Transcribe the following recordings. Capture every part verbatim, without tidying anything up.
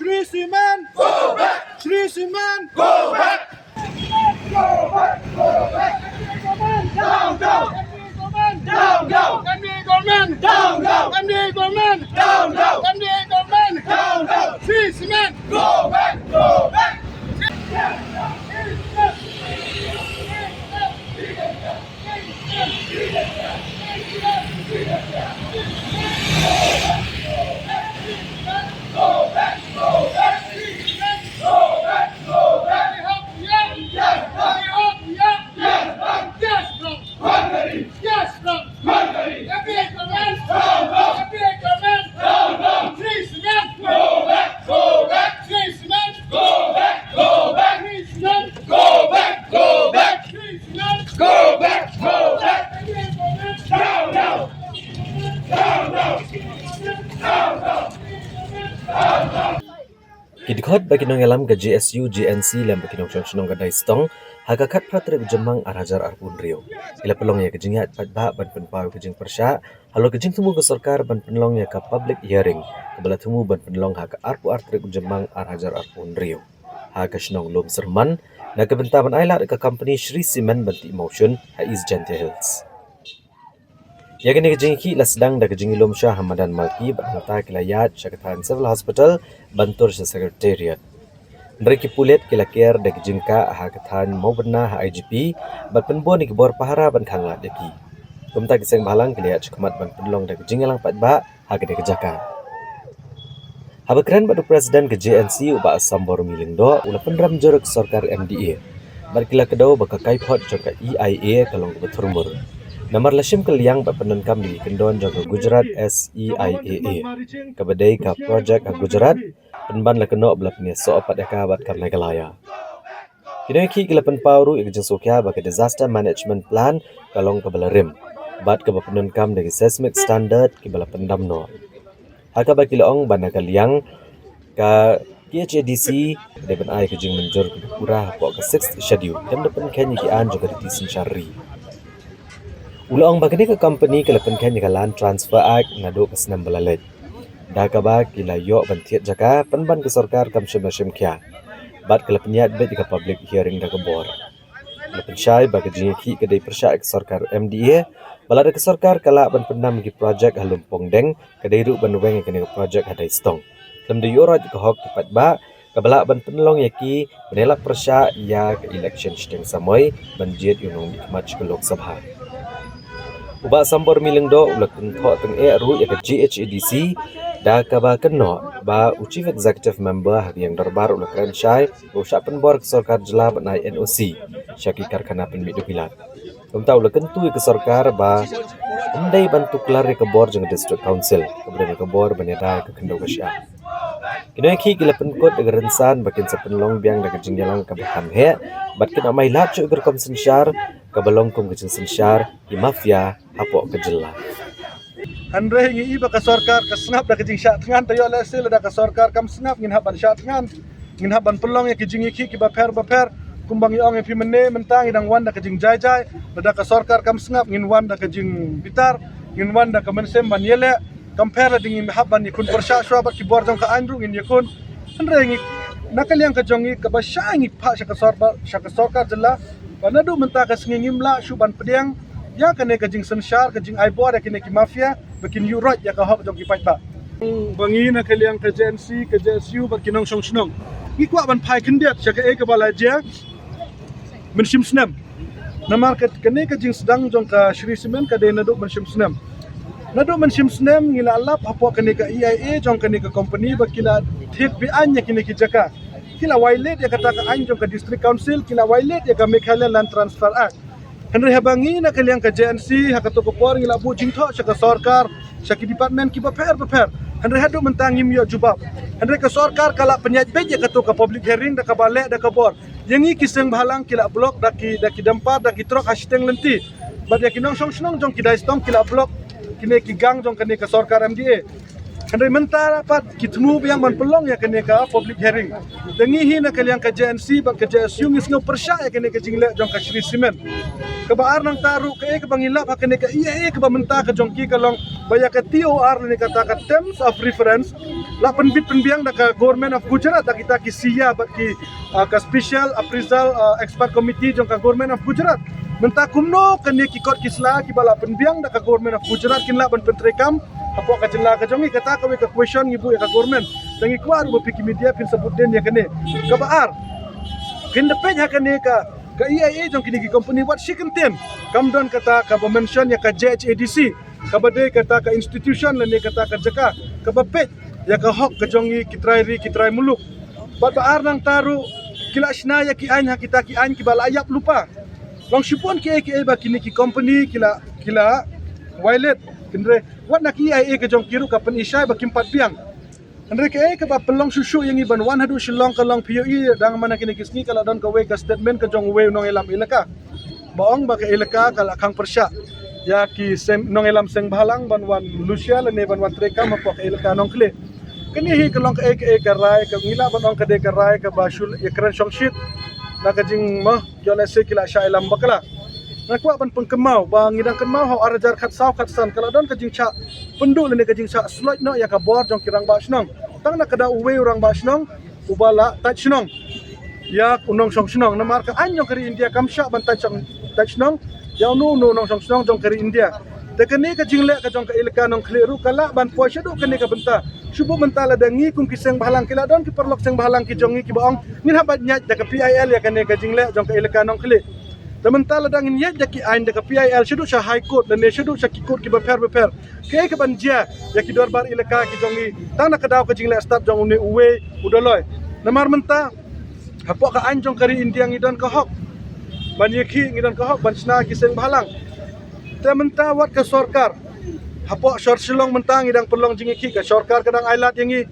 Shree Cement, go back! Shree Cement, go back! Go back! Go back! Down, down! Down, down! M D A government! Down, down! M D A government! Down, down! M D A government! Down, down! Shree Cement! Go back! Go back! Go back, go back. Down, down. Down, down. Down, down. Ki dkhot bad ki nongïalam ka J S U J N C lem bad ki nongshong shnong ka Daistong ha ka khatphra tarik u Jymmang ar hajar arphew hynriew ki la pynlong ïa ka jingïaid paidbah ban pynpaw ïa ka jingpyrshah halor ka jingthmu ka sorkar ban pynlong ïa ka public hearing kaba la thmu ban pynlong ha ka arphew ar tarik u Jymmang ar hajar arphew hynriew ha ka shnong Lumsyrman na ka bynta ban ailad ïa ka company Shree Cement ban tih mawshun ha East Jaintia Hills. Ïa kane ka jingïakhih la sdang da ka jingïalum sha ha madan Malki bad hangta ki la ïaid sha ka thaiñ Civil Hospital ban tur sha Secretariat. Hynrei ki pulit ki la ker da ka jingkah ha ka thaiñ Mawbynna ha I G P bad pynbun ïa ki bor pahara ban khanglad ïa ki. Kumta ki seng bhalang ki la ïaid shakhmat ban pynlong da ka jingïalang paidbah ha kane ka jaka. Haba kren bad u President ka J N C u Bah Sambor Mylliung Doh u la pynrem jur ïa ka sorkar M D A bad ki la kdew ba ka kaiphod jong ka E I A ka long kaba thurmur. Namar la shim kylliang bad pyndonkam ïa ki kyndon jong ka Gujarat S E I A A kaba dei ka projek ha Gujarat pynban la kynnoh ba la pynïasoh pat ïa ka bad ka Meghalaya. Ki nongïakhih ki la pynpaw ruh ïa ka jingsngewkhia ba ka Disaster Management Plan ka long kaba la rim bad kaba pyndonkam da ki seismic standard kiba la pyndam noh. Ha kaba ki la ong ba na ka liang ka K H A D C ka dei ban ai ka jingmynjur kaba pura hapoh ka Sixth Schedule, kam da pynkheiñ ïa ki aiñ jong ka riti synshar ri. U la ong ba kane ka company ka la pynkheiñ ïa ka Land Transfer Act naduh ka snem ba la leit, da kaba ki la ïoh ban thied jaka pynban ka sorkar kam shym la shim khia bad ka la pynïaid beit ïa ka public hearing da ka bor. La pynshai ba ka jingïakhih ka dei pyrshah ïa ka sorkar M D A, ba lada ka sorkar ka lah ban pyndam ïa ki projek ha Lumpongdeng, ka dei ruh ban weng ïa kane ka projek ha Daistong. Khlem da ïuhroit ïa ka hok ki paidbah kaba lah ban pynlong ïa ki ban ïalap pyrshah ïa ka election shiteng samoi ban jied ïa u nongmihkhmat sha ka Lok Sabha. U Bah Sambor Mylliung Doh u la kynthoh tyngeh ruh ïa ka G H A D C da kaba kynnoh ba u Chief Executive Member ha ka ïing dorbar u la kren shai ba u shah pynbor ka sorkar jylla ban ai N O C sha ki karkhana pynmih dewbilat. Kumta u la kyntu ïa ka sorkar ba ym dei ban tuklar ïa ka bor jong ka District Council kaba don ïa ka bor ban ïada ïa ka khyndew ka shyiap. Ki nongïakhih ki la pynkut ïa ka rynsan ba kin sa pynlong biang da ka jingïalang kaba kham heh bad kin ym ailad shuh ïa ka rukom synshar kaba long kum ka jingsynshar ki mafia hapoh ka jylla. Hynrei ngi i ba ka sorkar ka sngap da ka jingshah thngan, te ïoh lehse lada ka sorkar kam sngap ngin hap ban shah thngan, ngin hap ban pynlong ïa ki jingïakhih kiba pher ba pher. Kumba ngi ong ïa phi mynne mynta ngi dang wan da ka jingjai jai, lada ka sorkar kam sngap ngin wan da ka jingbitar, ngin wan da ka mynsiem ban ïaleh. Kam pher lada ngin hap ban ïakhun pyrshah shuwa bad ki bor jong ka aiñ ruh ngin ïakhun. Hynrei ngi na ka liang ka jong ngi kaba shai ngi phah sha ka sorkar, sha ka sorkar jylla ba naduh mynta ka sngi ngim lah shuh ban pdiang ïa kane ka jingsynshar, ka jingai bor ïa kine ki mafia ba kin ïuhroit ïa ka hok jong ki paidbah. Ba ngi na ka liang ka J N C, ka J S U bad ki nongshong shnong ngi kwah ban phai khyndiat sha kaei kaba la jia mynshim snem. Namar ka, kane ka jingsdang jong ka Shree Cement ka dei naduh mynshim snem. Naduh mynshim snem ngi la lap hapoh kane ka E I A jong kane ka company ba ki la thied be-aiñ ïa kine ki jaka. Ki la violate ïa kata ka aiñ jong ka District Council, ki la violate ïa ka Meghalaya Land Transfer Act. Hynrei haba ngi na ka liang ka J N C ha kato ka por ngi la buh jingthoh sha ka sorkar, sha ki department kiba pher ba pher. Hynrei haduh mynta ngim ïoh jubab. Hynrei ka sorkar ka la pynïaid beit ïa kato ka public hearing da kaba leh da ka bor. Ïa ngi ki seng bhalang ki la block da ki, da ki dumper, da ki truck ha shiteng lynti. Bad ïa ki nongshong shnong jong ki Daistong ki la block kine ki gang jong kane ka sorkar M D A. Hynrei mynta pat ki thmu biang ban pynlong ïa kane ka public hearing. Te ngi hi na ka liang ka J N C bad ka J S U ngi sngew pyrshah ïa kane ka jingleh jong ka Shree Cement. Kaba ar nangta ruh kaei kaba ngi lap ha kane ka E I A kaba mynta ka jong ki ka long ba ïa ka T O R lane kata ka terms of reference la pynbit pynbiang da ka Government of Gujarat da kita ki C I A bad ki, ah, ka Special Appraisal, ah, Expert Committee jong ka Government of Gujarat. Mynta kumno kane ki kot ki sla kiba la pynbiang da ka Government of Gujarat kin lah ban pyntreikam hapoh ka jylla ka jong ngi? Kata kawei ka question ngi buh ïa ka government. Te ngi kwah ruh ba phi ki media phin sa bud dien ïa kane. Kaba ar, phin da peit ha kane ka, ka E I A jong kine ki company wat shi kyntien kam don kata kaba mention ïa ka J H A D C, kaba dei kata ka institution lane kata ka jaka kaba peit ïa ka hok ka jong ngi ki trai ri ki trai muluk. Bad ba ar nangta ruh ki la shna ïa ki aiñ ha kita ki aiñ kiba la ïap lypa. Long shibun kiei kiei ba kine ki company ki la, ki la violate. Hynrei wat na ki E I A ka jong ki ruh ka pynishai ba kim pat biang. Hynrei kaei kaba pynlong shuh shuh ïa ngi ban wan haduh Shillong ka long, phi ïohi dang man ha kine ki sngi ka la don kawei ka statement ka jong uwei u nongïalam elaka ba ong ba ka elaka ka la khang pyrshah ïa ki seng, nongïalam seng bhalang ban wan lushia lane ban wan treikam hapoh ka elaka Nongkhlieh. Kane hi ka long kaei kaei ka rai ka ngi lah ban ong ka dei ka rai kaba shu ïakren shongshit na ka jingmut. Ïoh lehse ki la shah ïalam bakla. Nga kwah ban pynkynmaw ba ngi dang kynmaw ha u ar hajar khatsaw khatsan ka la don ka jingshah pynduh lane ka jingshah sloit noh ïa ka bor jong ki rangbah shnong. Tang na ka daw uwei u rangbah shnong uba la tait shnong ïa u nongshong shnong. Namar ka aiñ jong ka ri India kam shah ban tait shong, tait shnong ïa uno uno u nongshong shnong jong ka ri India. Te kane ka jingleh ka jong ka elaka Nongkhlieh ruh ka lah ban poi shaduh kane ka bynta. Shu buh mynta lada ngi kum ki seng bhalang, ki la don ki paralok seng bhalang ki jong ngi kiba ong ngin hap ban ïaid da ka P I L ïa kane ka jingleh jong ka elaka Nongkhlieh. Te mynta lada ngin ïaid da ki aiñ da ka P I L shaduh sha High Court lane shaduh sha ki court kiba pher ba pher, kaei kaban jia ïa ki dorbar elaka ki jong ngi tang na ka daw ka jingleh stad jong une uwei u Dolloi? Namar mynta hapoh ka aiñ jong ka ri India ngi don ka hok ban ïakhih, ngi don ka hok ban shna ki seng bhalang. Te mynta wat ka sorkar hapoh shor Shillong mynta ngi dang pynlong jingïakhih, ka sorkar ka dang ailad ïa ngi.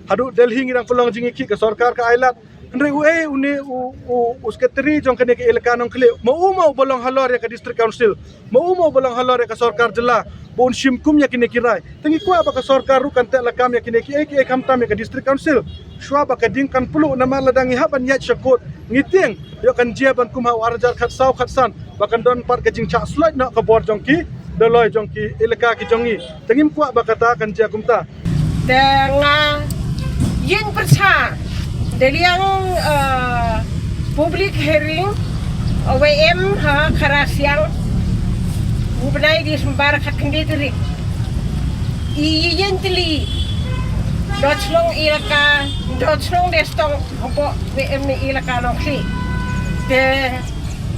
Haduh Delhi ngi dang pynlong jingïakhih, ka sorkar ka ailad. Hynrei uei une u, u, u secretary jong kane ka elaka Nongkhlieh, ma u ma uba long halor ïa ka District Council, ma u ma uba long halor ïa ka sorkar jylla ba un shim kum ïa kine ki rai? Te ngi kwah ba ka sorkar ruh kan teh lakam ïa kine kiei kiei, khamtam ïa ka District Council. Shuwa ba ka ding kan pluh, namar lada ngi hap ban ïaid sha court ngi tieng ïoh kan jia ban kum ha u ar hajar khatsaw khatsan ba kan don pat ka jingshah sloit noh ka bor jong ki Dolloi jong ki elaka ki jong ngi. Te ngim kwah ba kata kan jia kumta. Te nga ïeng pyrshah da liang, eh, public hearing, eh, uba em ha Kharastiang u bnai December khatkhyndai tarik. I ïeng tylli dor shnong elaka, dor shnong Destong hapoh uba em na elaka Nongkhlieh. Te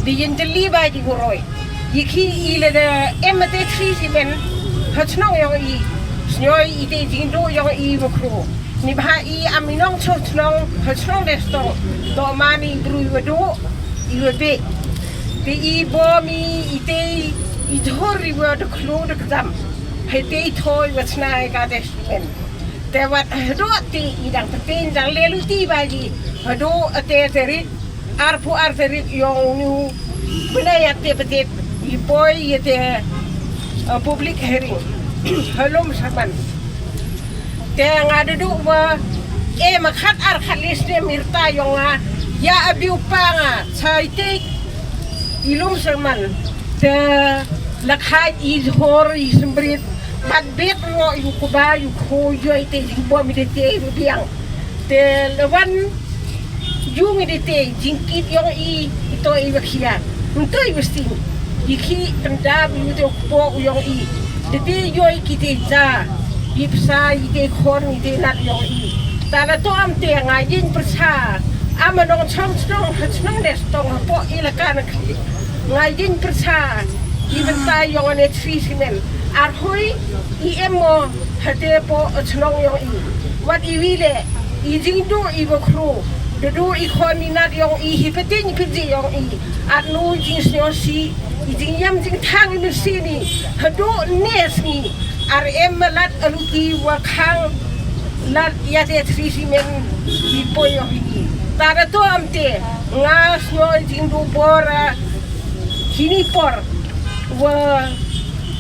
da ïeng tylli ba jinguroi ïakhih i lada em ïa te Shree Cement ha shnong jong i, sngewbha i te jingduh jong i ba khru. Neibhah i am i nongshong shnong ha shnong Destong, toh man i briew iwa duh iwa bieit. Te i bom i, i te i jhur iwa da khloo da kjam. Hei te i thoh iwa shna ïa ka te Shree Cement. Te wat haduh te i dang pyrthei dang leh luti ba ji haduh te tarik arphew ar tarik jong une u bnai Ïaid Pateng i poi ïa te, eh, public hearing ha Lumshyrman. Te nga da duh ba em khatar khatlai snem i rta jong nga ïa abi u pa nga sha ite i Lumshyrman. Te la khait i jhur i symrit bad bit ruh ïa u kba ïa u khuid ïa ite jingbom ite te biang. Te la wan jong ite te jingkit jong i, i toh iwa khia, i toh iwa sting. I khih pyndap ïa ute u kpoh jong i. Te te ïoh i kite ja i psa ite khon ite nat jong i. Tang na to am te nga ïeng pyrshah, am nongshong shnong ha shnong Destong hapoh elaka Nongkhlieh. Nga ïeng pyrshah i bynta jong ane Shree Cement. Arhoi i em mo ha te poh shnong jong i. Wat i wi leh i jingduh iwa khru, da duh i khon i nat jong i, hi pateng i pynjih jong i. At nu i jingsngewsih, i jingïam jingthang i mynsiem i haduh ne sngi. Ar em ma lad aluti wa khang lad ïa te Shree Cement i poi ïa hi. Tang na to am te nga sngew jingduh bor, ah, kini por wa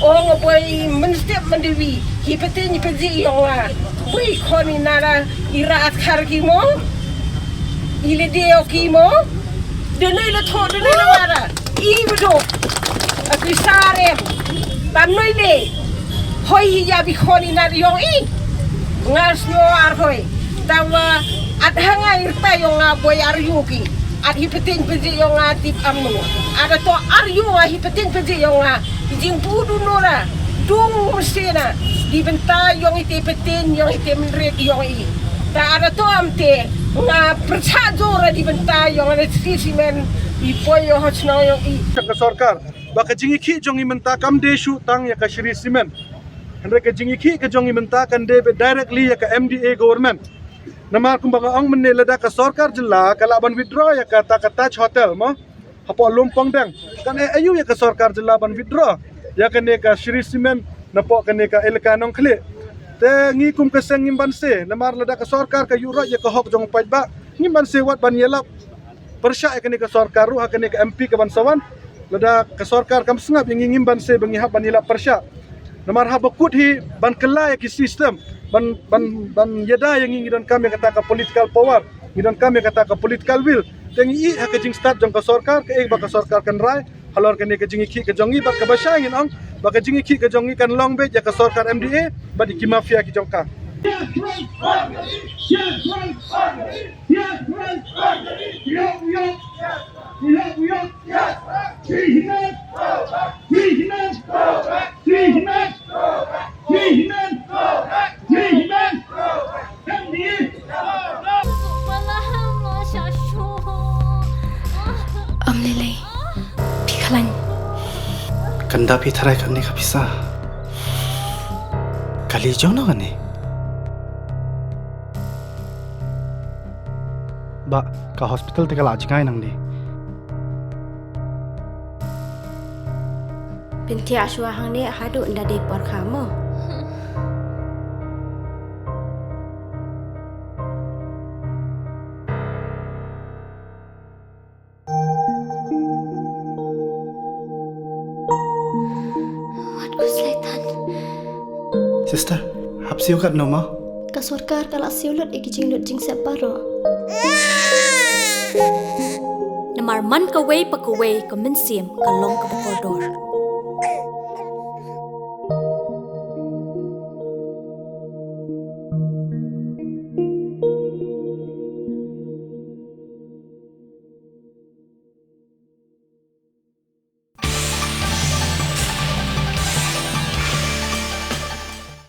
Ong boi mynstep myndewi hi pyntin pynji yong nga. Boi khon i nara i rat khar ki mo. I lede o ki mo. Denai le tho denai le mara. I bedo. A krisarem. Tam noi le. Hoi hi ya bi khon i nara yong i. Nga sno ar hoi. Tawa at hanga irta yong nga boi ar yu ki. At hi pyntin pynji yong nga tip am no. At to ar yu nga hi pyntin pynji yong nga. Jingbudu nora, dung mesena, di bynta yong ite pyntin, yong ite mynrit yong i. Ta ada to am te, nga pyrchah jora di bynta yong ane Shree Cement, i poi yong hot shnong yong i. Ka sorkar, ba ka jingïakhih jong i mynta kam dei shu tang ïa ka Shree Cement. Hynrei ka jingïakhih ka jong i mynta kan dei beit directly ïa ka M D A government. Namar kumba nga ong mynne lada ka sorkar jylla ka lah ban withdraw ïa kata ka Taj Hotel mo. Hapoh Lumpongdeng. Kan eh ayu ïa ka sorkar jylla ban withdraw ïa kane ka Shree Cement napoh kane ka elaka Nongkhlieh. Te ngi kum ka seng ngim banse namar lada ka sorkar ka ïuh roi ïa ka hok jong u paidbah ngim banse wat ban ïalap pyrshah ïa kane ka sorkar ruh ha kane ka M P ka ban sa wan. Lada ka sorkar kam sngap ïa ngi ngim banse ba ngi hap ban ïalap pyrshah. Namar haba kut hi ban kylla ïa ki system ban ban ban ïada ïa ngi ngi donkam ïa kata ka political power. Ngi donkam ïa kata ka political will. Te ngi ïeh ha ka jingstad jong ka sorkar, kaei ba ka sorkar kan rai halor kane ka jingïakhih ka jong ngi bad kaba shai ngin ong ba ka jingïakhih ka jong ngi kan long beit ïa ka sorkar M D A bad ïa ki mafia ki jong ka. Ym lei lei. Phi khlaiñ. Kan da phi tharai kane ka pisa. Kali jong no kane. Ba ka hospital te ka la jngai nangne. Pynthia shuwa hangne haduh nda dei por kha mo. Wat ku slaitan. Sister, hap siew kat no ma? Ka sorkar ka la siew lut ïa ki jinglut jingsep baroh. Namar man kawei pa kawei ka mynsiem ka long kaba kordor.